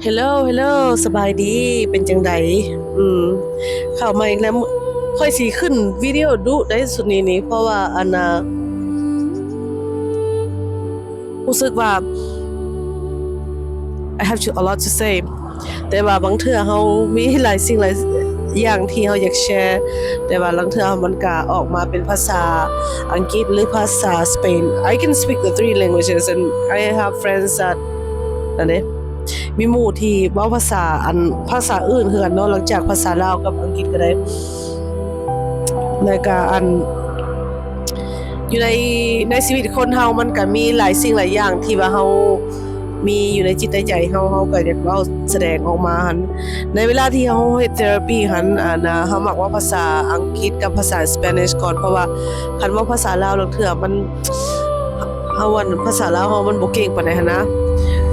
Hello hello ສະບາຍດີ ເປັນຈັ່ງໃດ? ອືມ ເຂົ້າມາອີກແລ້ວ ຂ້ອຍຊິຂຶ້ນວິດີໂອດຸໄດ໋ຊຸດນີ້ນີ້ ເພາະວ່າອັນນ່າ ຮູ້ສຶກວ່າ I have a lot to say ແຕ່ວ່າບາງເທື່ອເຮົາມີຫຼາຍສິ່ງຫຼາຍຢ່າງທີ່ເຮົາຢາກແຊ ແຕ່ວ່າລາງເທື່ອມັນກະອອກມາເປັນພາສາອັງກິດ ຫຼື ພາສາສະເປນ. I can speak the three languages and I have friends that ອັນນີ້ ມີໝູ່ທີ່ເວົ້າພາສາອັນ ພາສາອື່ນຄືກັນເນາະ ຫຼັງຈາກພາສາລາວກັບອັງກິດກໍໄດ້. ແລ້ວກະອັນ ຢູ່ໃນ ໃນຊີວິດຄົນເຮົາມັນກະມີຫຼາຍສິ່ງຫຼາຍຢ່າງທີ່ວ່າເຮົາມີຢູ່ໃນຈິດໃນໃຈເຮົາ ເຮົາກະຢາກເວົ້າສະແດງອອກມາຫັ້ນ. ໃນເວລາທີ່ເຮົາເຮັດເທຣາປີຫັ້ນ ອັນນາ ເຮົາມັກເວົ້າພາສາອັງກິດກັບພາສາສະເປນິດກ່ອນ ເພາະວ່າຄັນເວົ້າພາສາລາວລາງເທື່ອມັນ ເຮົາ ອັນ ພາສາລາວເຮົາມັນບໍ່ເກັ່ງປານໃດຫັ້ນນະ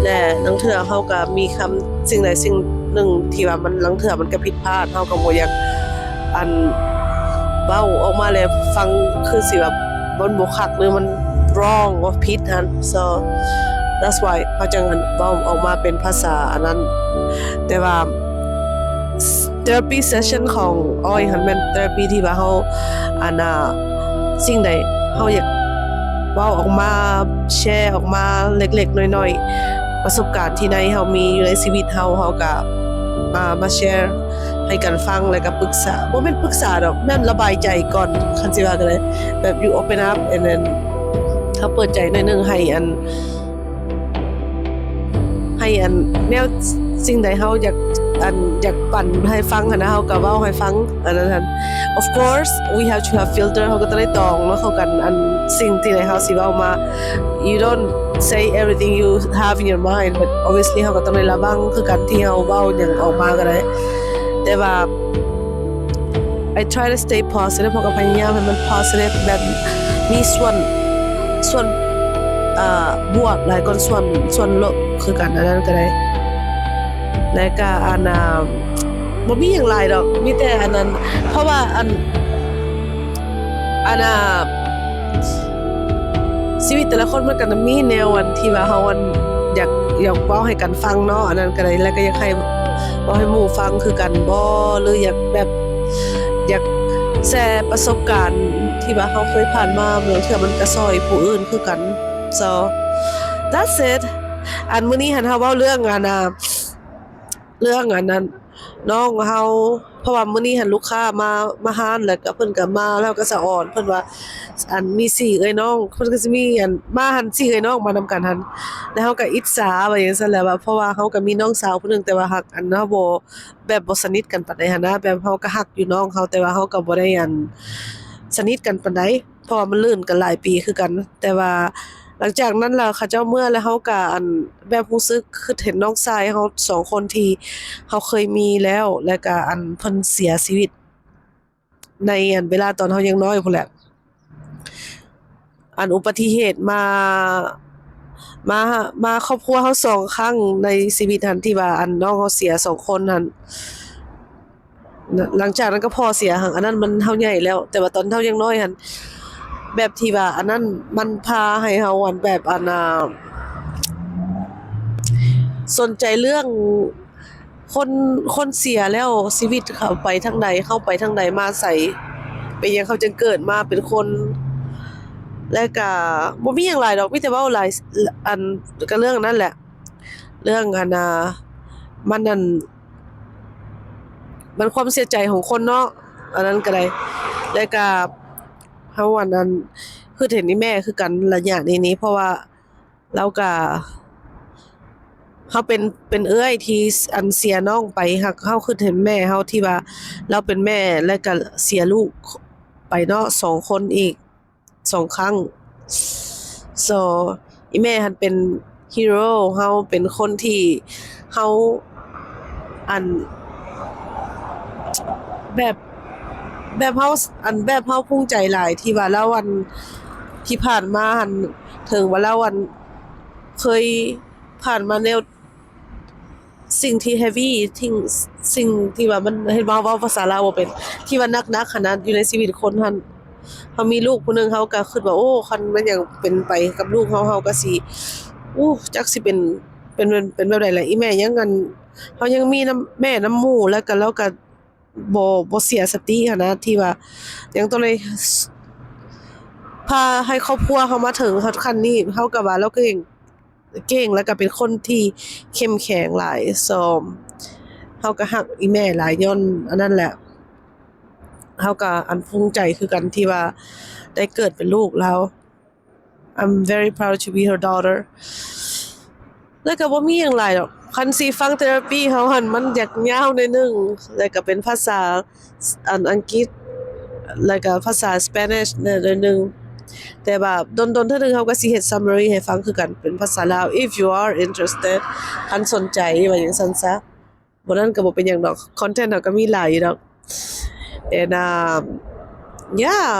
ແລະ ລາງເທື່ອເຮົາກະມີຄຳສິ່ງໃດສິ່ງໜຶ່ງທີ່ວ່າມັນ ລາງເທື່ອມັນກະຜິດພາດ ເຮົາກະບໍ່ຢາກ ອັນ ເວົ້າອອກມາແລ້ວຟັງຄືຊິແບບມັນບໍ່ຄັກ ຫຼື ມັນ wrong ວ່າຜິດຫັ້ນ. So that's why ເຮົາຈັ່ງ ອັນ ເວົ້າອອກມາເປັນພາສາອັນນັ້ນ. ແຕ່ວ່າ therapy session ຂອງອ້ອຍຫັ້ນແມ່ນ therapy ທີ່ວ່າເຮົາ ອັນນ່າ ສິ່ງໃດເຮົາຢາກເວົ້າອອກມາ ແຊອອກມາເລັກໆນ້ອຍໆ ປະສົບການທີ່ໃນເຮົາມີຢູ່ໃນຊີວິດເຮົາ ເຮົາກະ ອ່າ ມາແຊໃຫ້ກັນຟັງ ແລ້ວກະປຶກສາ ບໍ່ແມ່ນປຶກສາດອກ ແມ່ນລະບາຍໃຈກ່ອນ ຄັນຊິວ່າກໍໄດ້ ແບບ you open up and then ເຮົາເປີດໃຈໜ້ອຍໜຶ່ງ ໃຫ້ອັນ ໃຫ້ອັນແນວສິ່ງໃດເຮົາຢາກ ອັນ ຢາກປັນໃຫ້ຟັງຫັ້ນນະ ເຮົາກະເວົ້າໃຫ້ຟັງ ອັນນັ້ນຫັ້ນ. Of course we have to have filter ເຮົາກະຕ້ອງໄດ້ຕອງເນາະ ເຂົ້າກັນ ອັນ ສິ່ງທີ່ໃດເຮົາຊິເວົ້າມາ you don't say everything you have in your mind but obviously ເຮົາກະຕ້ອງໄດ້ລະວັງຄືກັນທີ່ເຮົາເວົ້າຫຍັງອອກມາກໍໄດ້ ແຕ່ວ່າ I try to stay positive ເຮົາກະພະຍາຍາມໃຫ້ມັນ positive ແບບມີສ່ວນ ສ່ວນ ເອີ ບວກຫຼາຍກວ່າສ່ວນ ສ່ວນລົບຄືກັນ ອັນນັ້ນກະໄດ້. ແລ້ວກະອັນນ່າ ບໍ່ມີຫຍັງຫຼາຍດອກ ມີແຕ່ອັນນັ້ນ ເພາະວ່າອັນ ອັນນ່າ ຊີວິດແຕ່ລະຄົນມັນກະມີແນວອັນທີ່ວ່າເຮົາອັນຢາກ ຢາກເວົ້າໃຫ້ກັນຟັງເນາະ ອັນນັ້ນກະໄດ້ ແລ້ວກະຢາກໃຫ້ເວົ້າໃຫ້ໝູ່ຟັງຄືກັນບໍ ຫຼື ຢາກແບບ ຢາກແຊປະສົບການທີ່ວ່າເຮົາເຄີຍຜ່ານມາ ບາງເທື່ອມັນກະຊ່ອຍຜູ້ອື່ນຄືກັນ. So that's it. ອັນ ມື້ນີ້ຫັ້ນເຮົາເວົ້າເລື່ອງອັນນ່າ ເລື່ອງອັນນັ້ນ ນ້ອງເຮົາ ເພາະວ່າມື້ນີ້ຫັ້ນລູກຄ້າມາ ມາຮ້ານ ແລ້ວກະເພິ່ນກະມາ ແລ້ວກະສະອອນ ເພິ່ນວ່າ ອັນ ມີສີ່ເອື້ອຍນ້ອງ ເພິ່ນກະຊິມີອັນ ມາຫັ້ນສີ່ເອື້ອຍນ້ອງມານຳກັນຫັ້ນ ແລ້ວເຮົາກະອິດສາວ່າຈັ່ງຊັ້ນແຫຼະ ວ່າ ເພາະວ່າເຮົາກະມີນ້ອງສາວຜູ້ໜຶ່ງ ແຕ່ວ່າຫາກອັນ ເຮົາບໍ່ ແບບບໍ່ສະໜິດກັນປານໃດຫັ້ນນະ ແບບເຮົາກະຮັກຢູ່ນ້ອງເຮົາ ແຕ່ວ່າເຮົາກະບໍ່ໄດ້ອັນ ສະໜິດກັນປານໃດ ເພາະວ່າມັນເລີ້ນກັນຫຼາຍປີຄືກັນ ແຕ່ວ່າຫຼັງຈາກນັ້ນລະເຂົາເຈົ້າເມືອ ແລ້ວເຮົາກະອັນ ແບບຮູ້ສຶກຄຶດເຫັນນ້ອງຊາຍເຮົາສອງຄົນທີ່ເຮົາເຄີຍມີແລ້ວ ແລ້ວກະອັນ ເພິ່ນເສຍຊີວິດໃນອັນ ເວລາຕອນເຮົາຍັງນ້ອຍພຸ້ນແຫຼະ. ອັນ ອຸປະຕິເຫດມາ ມາ ມາຄອບຄົວເຮົາສອງຄັ້ງໃນຊີວິດຫັ້ນ ທີ່ວ່າອັນ ນ້ອງເຮົາເສຍສອງຄົນຫັ້ນ ຫຼັງຈາກນັ້ນກະພໍ່ເສຍ ອັນນັ້ນມັນເຮົາໃຫຍ່ແລ້ວ ແຕ່ວ່າຕອນເຮົາຍັງນ້ອຍຫັ້ນ ແບບທີ່ວ່າອັນນັ້ນມັນພາໃຫ້ເຮົາອັນ ແບບອັນນ່າ ສົນໃຈເລື່ອງຄົນ ຄົນເສຍແລ້ວຊີວິດເຂົາໄປທາງໃດ ເຮົາໄປທາງໃດມາໃສ ເປັນຫຍັງເຂົາຈຶ່ງເກີດມາເປັນຄົນ ແລະກະບໍ່ມີຫຍັງຫຼາຍດອກ ມີແຕ່ເວົ້າຫຼາຍ ອັນ ກະເລື່ອງນັ້ນແຫຼະ ເລື່ອງອັນນ່າ ມັນອັນ ມັນຄວາມເສຍໃຈຂອງຄົນເນາະ ອັນນັ້ນກະໄດ້ ແລະກະ ເຮົາອັນ ອັນ ຄຶດເຫັນອີ່ແມ່ຄືກັນໄລຍະນີ້ນີ້ ເພາະວ່າລາວກະ ເຮົາເປັນ ເປັນເອື້ອຍທີ່ອັນເສຍນ້ອງໄປ ຫາກເຮົາຄຶດເຫັນແມ່ເຮົາທີ່ວ່າລາວເປັນແມ່ ແລະກະເສຍລູກໄປເນາະ ສອງຄົນອີກ ສອງຄັ້ງ so ອີ່ແມ່ຫັ້ນເປັນ hero ເຮົາ ເປັນຄົນທີ່ເຮົາ ອັນ ແບບ ແບບເຮົາ ອັນ ແບບເຮົາພູມໃຈຫຼາຍທີ່ວ່າລາວ ອັນ ທີ່ຜ່ານມາຫັ້ນ ເຖິງວ່າລາວ ອັນ ເຄີຍຜ່ານມາແນວ ສິ່ງທີ່ heavy ສິ່ງ ສິ່ງທີ່ວ່າມັນ ເຮັດວ່າເວົ້າພາສາລາວບໍ່ເປັນ ທີ່ວ່າໜັກໆຫັ້ນນະ ຢູ່ໃນຊີວິດຄົນຫັ້ນ ເຮົາມີລູກຜູ້ໜຶ່ງ ເຮົາກະຄຶດວ່າ ໂອ້ ຄັນແມ່ນຫຍັງເປັນໄປກັບລູກເຮົາ ເຮົາກະຊິ ໂອ້ ຈັກຊິເປັນ ເປັນ ເປັນ ເປັນແບບໃດລະ ອີ່ແມ່ຍັງ ອັນ ເຮົາຍັງມີນຳແມ່ນຳໝູ່ ແລ້ວກໍລາວກໍບໍ່ ບໍ່ເສຍສະຕິຫັ້ນນະ ທີ່ວ່າຍັງຕ້ອງໄດ້ພາໃຫ້ຄອບຄົວເຮົາມາເຖິງຮອດຂັ້ນນີ້. ເຮົາກໍວ່າລາວເກັ່ງ ເກັ່ງ ແລ້ວກໍເປັນຄົນທີ່ເຂັ້ມແຂງຫຼາຍ. So ເຮົາກໍຮັກອີ່ແມ່ຫຼາຍຍ້ອນອັນນັ້ນແຫຼະ. ເຮົາກໍ ອັນ ພູມໃຈຄືກັນທີ່ວ່າໄດ້ເກີດເປັນລູກລາວ. I'm very proud to be her daughter. ແລ້ວກໍບໍ່ມີຫຍັງຫຼາຍດອກ. ຄັນຊິຟັງ therapy ເຮົາຫັ້ນ ມັນຢາກຍາວໜ້ອຍໜຶ່ງ, ແລ້ວກໍເປັນພາສາ ອັນ ອັງກິດ ແລ້ວກໍພາສາ Spanish ແດ່ໜ້ອຍໜຶ່ງ. ແຕ່ວ່າດົນໆເທື່ອໜຶ່ງເຮົາກໍຊິເຮັດ summary ໃຫ້ຟັງຄືກັນ ເປັນພາສາລາວ if you are interested, ຄັນສົນໃຈ ວ່າຈັ່ງຊັ້ນຊະ. ບໍ່ນັ້ນກໍບໍ່ເປັນຫຍັງດອກ, content ເຮົາກໍມີຫຼາຍຢູ່ດອກ. And, um, yeah.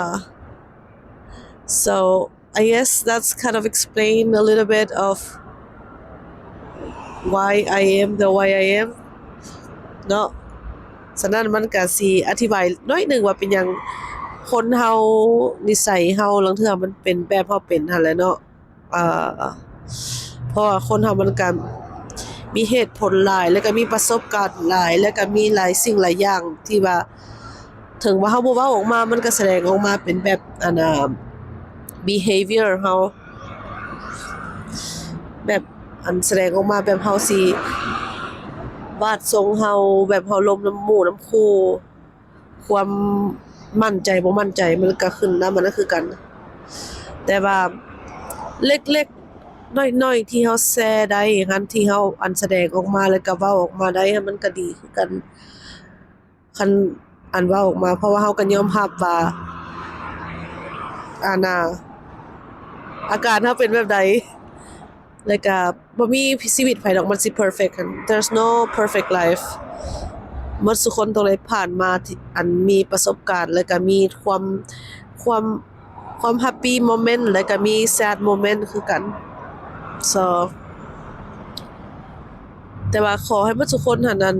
So, I guess that's kind of explain a little bit of why I am the way I am ເນາະ. ສະນັ້ນມັນກະຊິອະທິບາຍໜ້ອຍໜຶ່ງວ່າເປັນຫຍັງຄົນເຮົາ ນິໄສເຮົາລາງເທື່ອມັນເປັນແບບເຮົາເປັນຫັ້ນແຫຼະເນາະ. ເອີ ເພາະວ່າຄົນເຮົາມັນກະມີເຫດຜົນຫຼາຍ ແລ້ວກະມີປະສົບການຫຼາຍ ແລ້ວກະມີຫຼາຍສິ່ງຫຼາຍຢ່າງທີ່ວ່າ ເຖິງວ່າເຮົາບໍ່ເວົ້າອອກມາ ມັນກໍສະແດງອອກມາເປັນແບບ ອັນ behavior ເຮົາ ແບບ ອັນ ສະແດງອອກມາແບບເຮົາຊິວາດຊົງເຮົາ ແບບເຮົາລົມນຳໝູ່ນຳຄູ່ ຄວາມໝັ້ນໃຈບໍ່ໝັ້ນໃຈ ມັນກໍຂຶ້ນນຳອັນນັ້ນຄືກັນ. ແຕ່ວ່າເລັກໆນ້ອຍໆທີ່ເຮົາແຊໄດ້ຫັ້ນ ທີ່ເຮົາ ອັນ ສະແດງອອກມາ ແລ້ວກໍເວົ້າອອກມາໄດ້ຫັ້ນ ມັນກໍດີຄືກັນ. ຄັນ ອັນ ເວົ້າອອກມາ ເພາະວ່າເຮົາກໍຍອມຮັບວ່າ ອັນນ່າ ອາການເຮົາເປັນແບບໃດ ແລ້ວກະບໍ່ມີຊີວິດໃຜດອກມັນຊິ perfect ຫັ້ນ. There's no perfect life. ໝົດສູ່ຄົນຕ້ອງໄດ້ຜ່ານມາທີ່ ອັນ ມີປະສົບການ ແລ້ວກະມີຄວາມ ຄວາມ ຄວາມ happy moment ແລ້ວກະມີ sad moment ຄືກັນ. So ແຕ່ວ່າຂໍໃຫ້ໝົດສູ່ຄົນຫັ້ນ ອັນ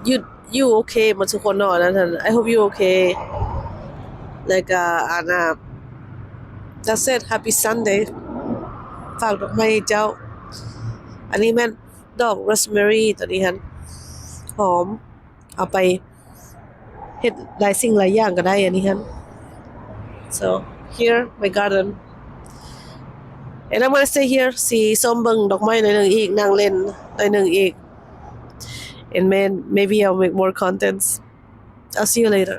ຢູ່ ຢູ່ໂອເຄໝົດສູ່ຄົນເນາະ ອັນນັ້ນຫັ້ນ. I hope you okay. ແລ້ວກະ ອັນນ່າ that's it. Happy Sunday. ຝາກດອກໄມ້ໃຫ້ເຈົ້າ. ອັນນີ້ແມ່ນດອກ rosemary ຕົວນີ້ຫັ້ນ ຫອມ ເອົາໄປເຮັດຫຼາຍສິ່ງຫຼາຍຢ່າງກໍໄດ້ ອັນນີ້ຫັ້ນ. So here my garden, and I'm gonna stay here. ຊິຊົມເບິ່ງດອກໄມ້ໜ້ອຍໜຶ່ງອີກ ນັ່ງຫຼິ້ນໜ້ອຍໜຶ່ງອີກ and man maybe I'll make more contents. I'll see you later.